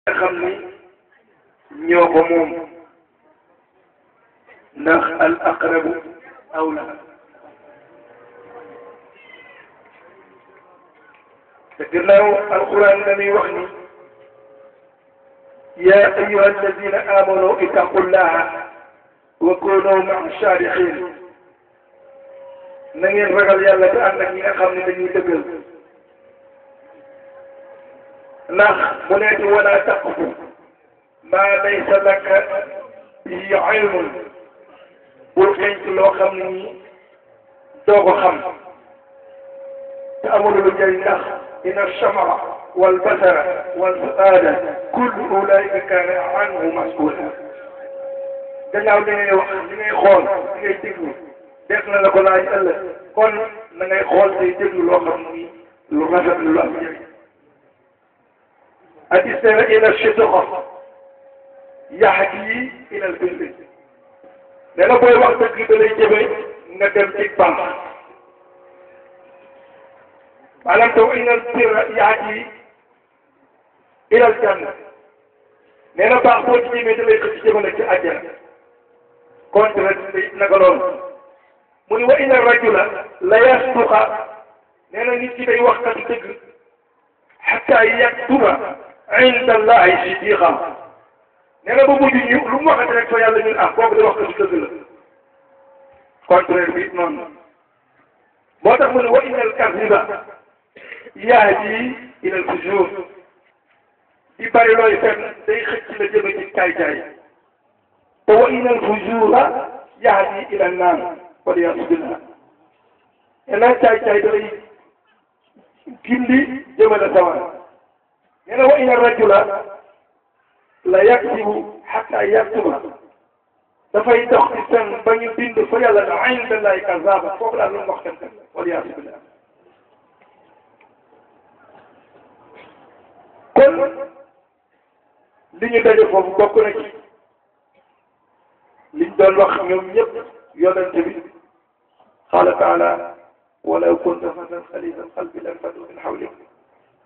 nga xam ni ñoo ko moom ndax al aqrabu awla te gannaaw alquran dañuy wax ni yaa ayyuha alladina amanu ittaqullaha wa kunu ma'a saadiqin na ngeen ragal yàlla te ànd ak ñi nga xam ne dañuy dëggal ndax mu nekk wala taqfu maa laysa laka bihi ilmun bul xeeñ loo xam ne nii doo ko xam te amul lu jëriñ ndax inna sam'a wal basara wal fu'aada kullu ulaa'ika kaana anhu mas'uula gannaaw li ngay wax li ngay xool li ngay déglu def na la ko laaj ëllëg kon na ngay xool tey déglu loo xam ni lu rafet lu am njëriñ al-istinaa ila sidq yahdi ila al-birr nee na booy wax dëgg da lay jëme nga dem ci baax maanaam taw inna al-birra yahdi ila al-janna nee na baax boo ci jëmee da lay xëcc jëmale ci àjjana contre naka loolu mu ni wa inna rajula la yasduqa nee na nit ki day wax kat dëgg xataa yaktuba inda allahi siddiqa nee na ba mujj ñu lu mu waxati rek fa yàlla ñun ah kooku di wax kat dëgg la contraire bi noonu moo tax mu ne wa inna al-kadhiba yahdi ila al-fujur di bari looy fenn day xëcc la jëme ci caay-caay te wa inna al-fujura yahdi ila an-nar waliyasu billah nee na caay-caay da lay gindi jëmale sawar nee na wa inna rajula la yaktibu hatta yaktuba dafay dox ci fen ba ñu bind fa yàlla na inda llahi kazaba foofu daal lu mu wax fen waliyasu billah kon li ñu daje foofu bokk na ci liñ doon wax ñoom ñëpp yonente bi qaala taala walaw kunta faddan ghalida al-qalbi lanfaddu min hawlik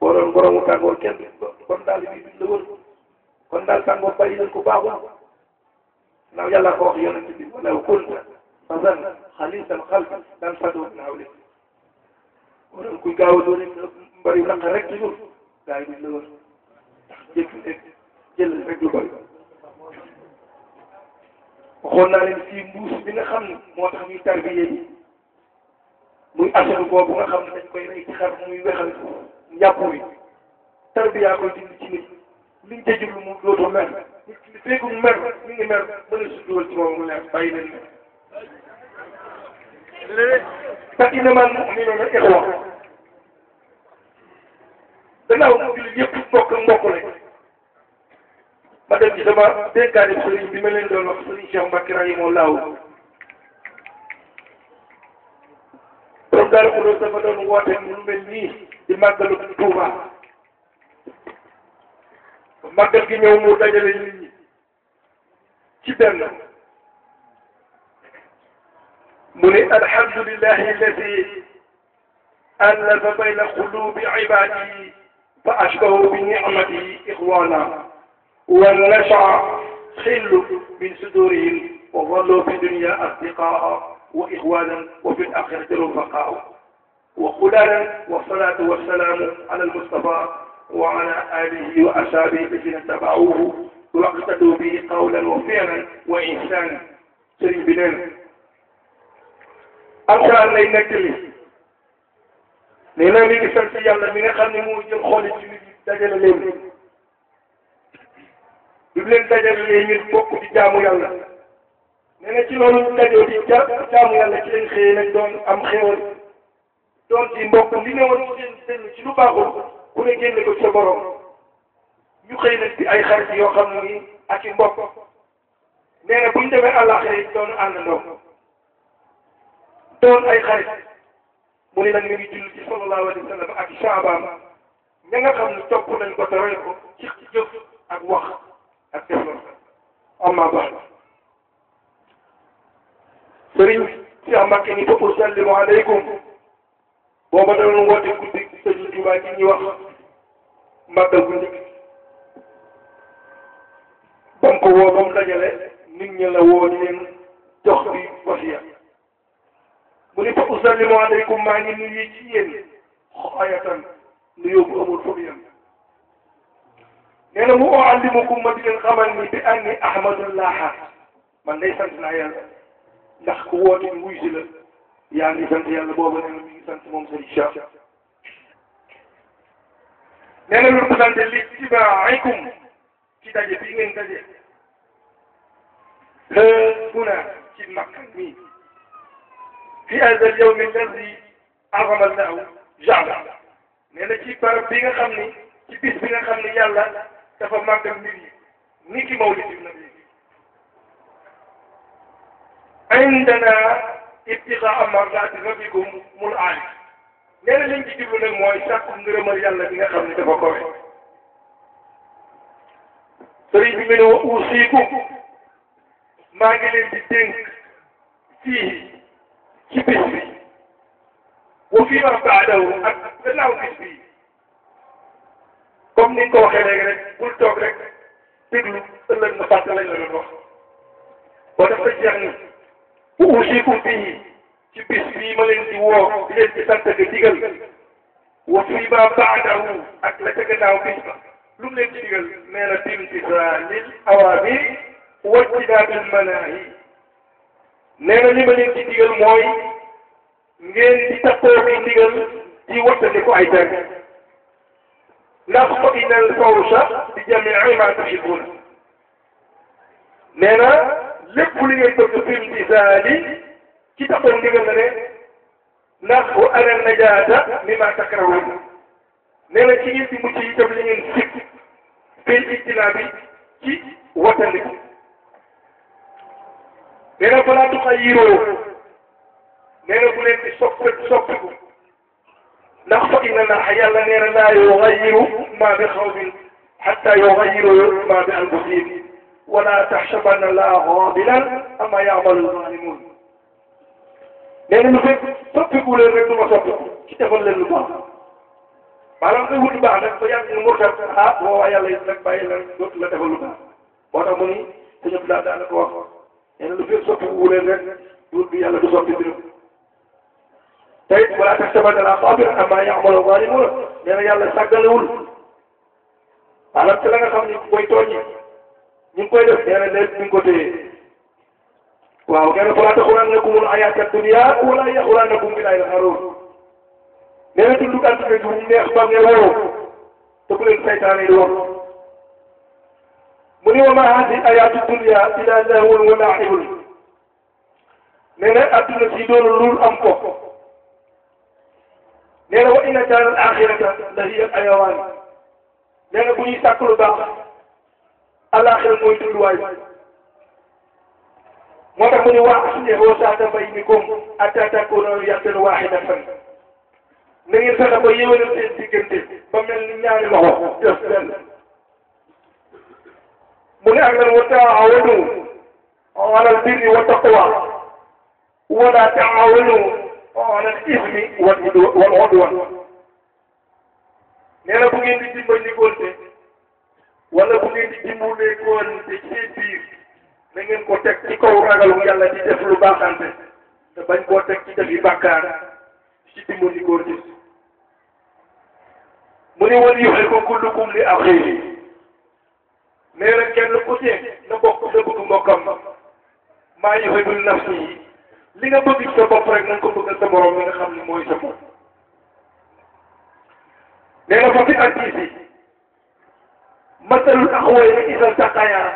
boo doon boromu tàngoor kenn kon daal bi duñ la wër kon daal tàngoor bàyyi leen ko baaxul ndax yàlla ko wax yonente bi walaw kunta faddan ghalida al-qalbi lanfaddu min hawlik boo doon kuy gaaw a doon mbari naq rek ci ñun gaa yi duñ la wër jël rek lu bëri waxoon naa leen fii mbuus bi nga xam ne moo tax ñuy tarbiye yi muy asanu boobu nga xam ne dañ koy rey ci xar muy wexal njàpp wi tarbiya koy dindi ci nit liñ ca jublu mu dootoo mer nit ki feegu mu mer mi ngi mer mën a sudduwal ci moom mu leer bàyyi leen mer te innamal mu'minuuna ixwa gannaaw mu jullit yëpp mbokk lañ ma dem ci sama dénkaane sëriñ bi ma leen doon wax sëriñ Cheikh Mbacke rahimahullahu borom daal ko doon dafa doon woote lu mel nii di màggalu Tuuba màggal gi ñëw mu dajale nit ñi ci benn mu ne alhamdulillahi alladi allafa bayna qulubi ibadihi fa ashbahu bi ni'matihi ixwana والنشع خل من صدورهم وظلوا في الدنيا أصدقاء وإخوانا وفي الآخرة رفقاء وخلالا والصلاة والسلام على المصطفى وعلى آله وأصحابه الذين اتبعوه واقتدوا به قولا وفعلا وإحسانا سري بلال القرآن lay nettali nee na mi ngi sant yàlla mi nga xam ne moo jël xooli ci nit ñi dajale leen du leen dajalee ngir bokk di jaamu yàlla nee na ci loolu dajoo di jaamu yàlla ci leen xëyee nag doon am xéewal doon ci mbokk li ne woon seen seen ci lu baaxul ku ne génne ko ci sa borom ñu xëy nag di ay xarit yoo xam ne nii ak i mbokk nee na bu ñu demee àllaaxira yi doon àndandoo doon ay xarit mu ne nag mi ngi julli ci sallallahu alayhi wa sallam ak saabaam ña nga xam ne topp nañ ko te roy ko ci jëf ak wax ak def na amma baax sëriñ si Mbàkke ni fa usallimu aleykum booba doon woote guddi sëriñ Tuubaa gi ñuy wax màggal gu njëkk ko woo ba mu dajale nit ñi la woo di leen jox bi wasiya mu ni fa usallimu aleykum maa ngi nuyu ci yéen xayatan nuyoo bu amul foofu yéen nee na mu uallimukum ma di leen xamal ni bi anni ahmadullah man day sant naa yàlla ndax ku woote wuy si la yaa ngi sant yàlla booba nee na mi ngi sant moom sëñ Cheikh nee na lu mu sant li tibaikum ci daje bii ngeen daje huna ci Makka mi fi hada al yawm alladi azama allahu jaala nee na ci barab bi nga xam ni ci bis bi nga xam ni yàlla dafa màggal mbir yi ni ki mawlidi nabi indana ibtigaa mardaati rabbikum mul aali nee na liñ ci jublu nag mooy sàkku ngërëmal yàlla bi nga xam ne dafa kowe sëriñ bi mu ne wa uusiikum maa ngi leen di dénk fii ci bis bi wa fii ma baadahu ak gannaaw bis bi comme ni nga ko waxee léegi rek bul toog rek déglu ëllëg nga fàtte lañ la doon wax boo def ko jeex ni wa uusiikum fii ci bis bii ma leen di woo di leen ci sant ga digal wa fii ma baadahu ak la ca gannaaw bis ba lu mu leen ci digal nee na bimtisaalil awaamir wajtinaabil manaahi nee na li ma leen ci digal mooy ngeen di takkoo bi digal di wattandiku ay tere ndax fa innal fawza bi jamii ma tuhibbun nee na lépp li ngeen bëgg bimtisaali ci takkoo ndigal la ne ndax wa ana najaata mimma takrahuun nee na ci ngeen di mucc itam li ngeen sikk fil ijtinaa bi ci wattandiku nee na falaa tuxayyiroo nee na bu leen di soppiku ndax fa inna Allaha yàlla nee na laa yuxayyiru maa bi xawmin xattaa yuxayyiru maa bi anfusihim wala taxsabanna Allaha gaafilan ammaa ya'malu zaalimuun nee na lu fekk soppiku leen rek du ma soppiku ci defal leen lu baax maanaam koy wut lu baax nag ba yàgg nga murtat boo waa yàlla it nag bàyyi la dootu la defal lu baax moo tax mu ni sëñ Abdoulaye daanaka wax nee na lu fekk soppiku leen rek duut bi yàlla du soppi mbirum tey wala taxsabanna Allaha gaafilan ammaa ya'malu zaalimuun nee na yàlla sàggalewul maanaam ci la nga xam ni koy tooñi ñu ngi koy def nee na léegi ñu ngi ko téye waaw nee na falaa taxurrannakumul hayaatu dunya wala yaxurrannakum billahil gharuur nee na dundu àdduna bi mu neex ba ngeen waroo te bu leen saytaane di war mu ni wa maa haadihi hayaatu dunya illaa lahwun wa laa'ibun nee na àdduna si doonu luul am ko nee na wa inna daaral aaxirata la hiya al-xayawaan nee na bu ñuy sàkk lu baax alaaxira mooy dunduwaay moo tax mu ni waa aslihu zaata baynikum hattaa takuuna ummatan waahidatan na ngeen fexe ba yéwénal seen diggante ba mel ni ñaari loxo def benn mu ne ak lan wa taawanu alal birri wa taqwa wala taawanu alal ismi wal udwan nee na bu ngeen di dimbandikoonte wala bu ngeen di dimbuleekoonte ci seen biir na ngeen ko teg ci kaw ragalu yàlla di def lu baaxante te bañ koo teg ci defi bàkkaar ci dimbandikoonte mu ne woon yuhibbu kullukum li axiihi nee na kenn ku ci na bokk sa bëgg mbokkam maa yuhibbu li nafsihi li nga bëgg ci sa bopp rek na nga ko bëggal sa borom mi nga xam ne mooy sa bopp nee na fa fi hadiisi masalul axawayni izaa iltaqayaa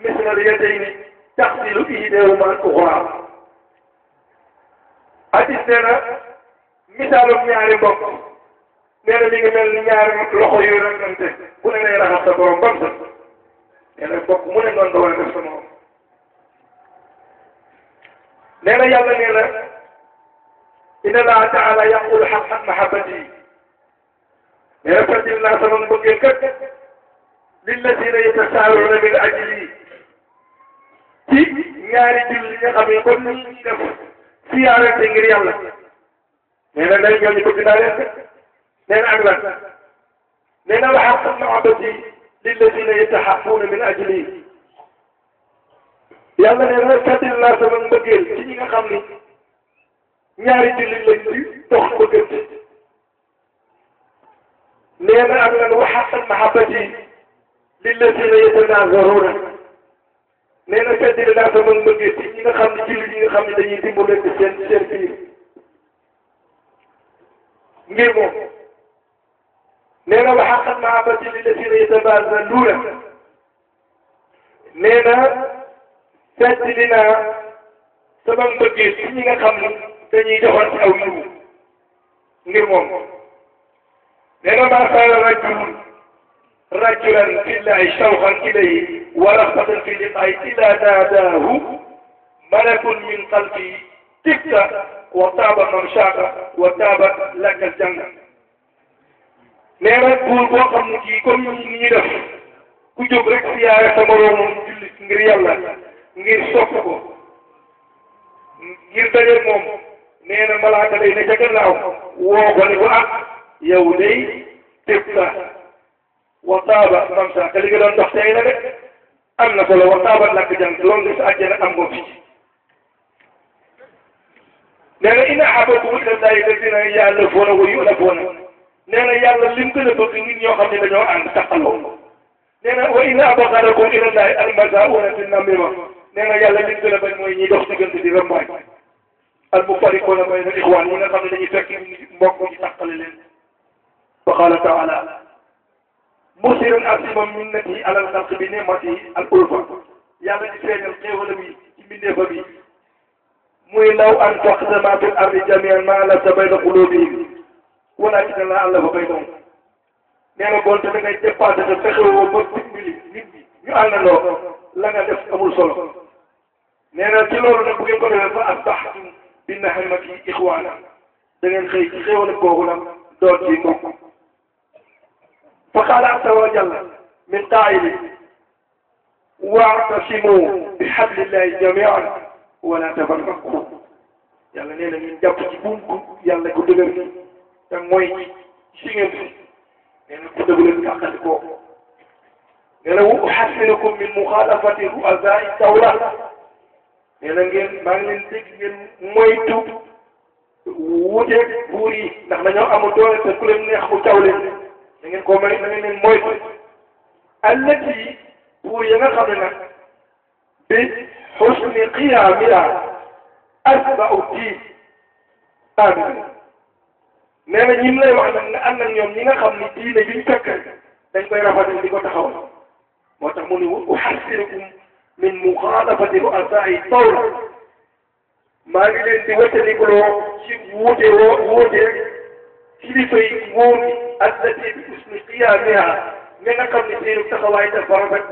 mislal yadayni taxsilu ihdaahuma al-uxraa hadiis nee na misaalum ñaari mbokk nee na mi ngi mel ni ñaari loxo yu ragante bu ne lay raxas sa borom bam sa nee na bokk mu ne noonu nga war a def sa morom nee na yàlla nee na inna Allaha taala yaqulu haqqa mahabbatihi nee na fàttali naa sama mbëggeel kat lillazina yatasaaluna min ajli ci ñaari julli nga xam ne comme ni ñuy def siyaarante ngir yàlla nee na day ñooñu bëgg naa leen nee na ak lan nee na wa haqqa mahabbati lillazina yatahabbuuna min ajli yàlla nee na fàttali naa sama mbëggeel ci ñi nga xam ni ñaari jullit lañ di dox bëggante nee na ak lan waxaqal mahabbati lillazina yatanazaruna nee na fàttali naa sama mbëggeel ci ñi nga xam ne jullit ñi nga xam ne dañuy dimbalante seen biir ngir moom nee na waxaqal mahabbati lillazina yatanazaruna nee na fàttali naa sama mbëggeel ci ñi nga xam ne dañuy joxoon ci aw yiw ngir moom nee na maa saala rajulan fillahi shawqan ilayhi wa raghbatan fi liqaa'i illa naadaahu malakun min qalbi tibta wa taaba mamshaaka wa taabat laka aljanna nee na buur boo xam ne kii comme ni ñu def ku jóg rek siyaare sa moroomam jullit ngir yàlla ngir sopp ko ngir daje moom nee na malaaka day ne ca gannaaw woo ko ne ko yow day tibta wa taaba mamshaaka li nga doon dox tey la de am na solo wa taabat laka aljanna loolu nga sa àjjana am nga fi nee na inna ahabbakum ila llahi alladina ya'lafuuna wa yu'lafuuna nee na yàlla lim gën a bëgg nit ñoo xam ne dañoo ànd taqaloo nee na wa inna abghadakum ila llahi almazaauna fi namima nee na yàlla lim gën a bañ mooy ñiy dox diggante di rambaay almufarriquuna bayna al-ixwaan ñi nga xam ne dañuy fekk mbokk ñi taqale leen wa qaala taala musiran asima minnati ala al-xalqi bi ni'mati al-ulfa yàlla di feeñal xéewalam yi ci mbindeefa bi muy law anfaqta maa fil ardi jamii'an maa allafta bayna quluubihim walaakinna llaaha allafa baynahum nee na bon te da ngay dépassé te fexewoo ba dimbali nit ñi ñu àndandoo la nga def amul solo nee na ci loolu nag bu ngeen ko defee fa asbaxtum bi ni'mati ixwaana da ngeen xëy ci xéewal googu nag doon ci mbokk fa qaala azza wa jalla min qaa'ilin wa'tasimuu bi hablillahi jamii'an wa laa tafarraquu yàlla nee na ñun jàpp ci buum yàlla ku dëgër gi te mooy si ngeen fi nee na ku dëgg leen tàqali ko nee na wa uhassinukum min muxaalafati ru'asaa'i dawla nee na ngeen maa ngi leen dégg ngeen moytu wuuteeg buur yi ndax dañoo amul doole te ku leen neex mu caw leen da ngeen koo may da ngeen leen moytu allati buur ya nga xam ne nag bi husni qiyaamiha asba'u diin amin nee na ñi lay wax nag nga ànd ak ñoom ñi nga xam ni diine yuñ fekk dañ koy rafetal di ko taxawal moo tax mu ne uhassirukum min muxaalafati ru'asaa'i dawla maa ngi leen di wëccalikuloo ci wuute kilifa yi nguur gi allati bi husni qiyaamiha ña nga xam ne seenu taxawaay dafa rafet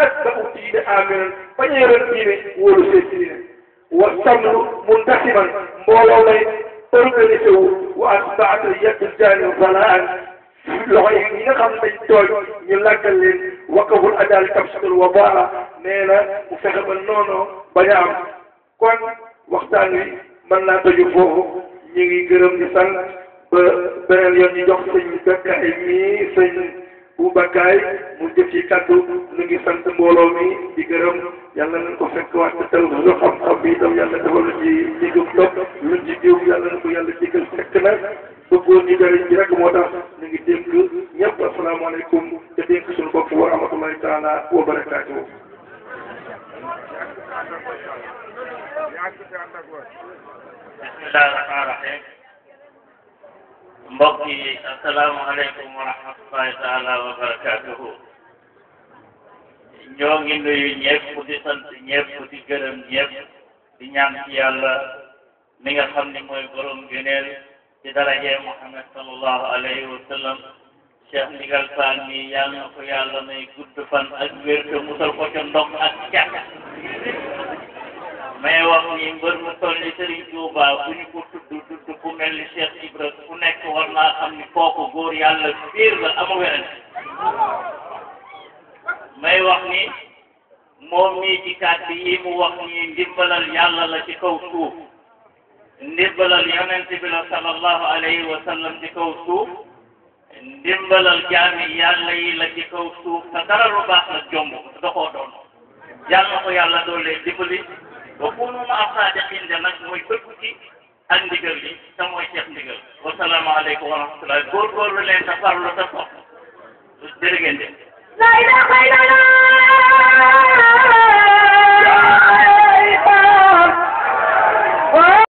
asba'u diine aminan bañ a yoroon diine wóolu seen diine wa samlu muntasiman mbooloo lay organisé wu wa asbaata yaddu jaani balaan loxo yi ñi nga xam ne dañ tooñ ñu làggal leen wakabul adaal tabsatul wabaa nee na mu fexe ba noonu bañ a am kon waxtaan wi mën naa tëju foofu ñu ngi gërëm di sant ba beneen yoon ñu jox sëñ Bakkaay mii sëñ bu Bakkaay mu jëf ci kaddu ñu ngi sant mbooloo mi di gërëm yàlla nañ ko fekk waat te taw lu xam-xam bi itam yàlla defal ci jégum topp luñ ci jiw yàlla na ko yàlla jégal fekk na bëggoon ñu jëriñ ji rek moo tax ñu ngi dénk ñëpp asalaamaaleykum te dénk suñu bopp wa rahmatullahi taala wa barakaatuhu. bismillahi rahmaani rahim mbokk yi asalaamaaleykum wa rahmatullahi taala wa barakaatuhu. ñoo ngi nuyu ñëpp di sant ñëpp di gërëm ñëpp di ñaan ci yàlla mi nga xam ni mooy borom gëneel ci daraje Muhammad sallallahu alayhi wa sallam Cheikh Ndigal Fall mi yàlla na ko yàlla may gudd fan ak wér te musal ko ca ndox ak cat may wax ni mbër mu toll ni Serigne Touba bu ñu ko tudd ku mel ni Cheikh Ibra ku nekk war naa xam ni kooku góor yàlla biir la amu werante may wax ni moom mii ci kàddu yi mu wax ni ndimbalal yàlla la ci kaw suuf ndimbalal yonent bi la sallallahu alayhi wa sallam ci kaw suuf ndimbalal jaami yàlla yi la ci kaw suuf te dara lu baax la jomb da koo doon yàlla na ko yàlla doole dimbali ba kunu ma as-saadiqiin de nag mooy dëkku ci ak ndigal li te mooy ceeb ndigal wasalaamaaleykum wa rahmatulah góorgóorlu leen te farlu te sopp jërë ngeen jëf. La ilaha illallah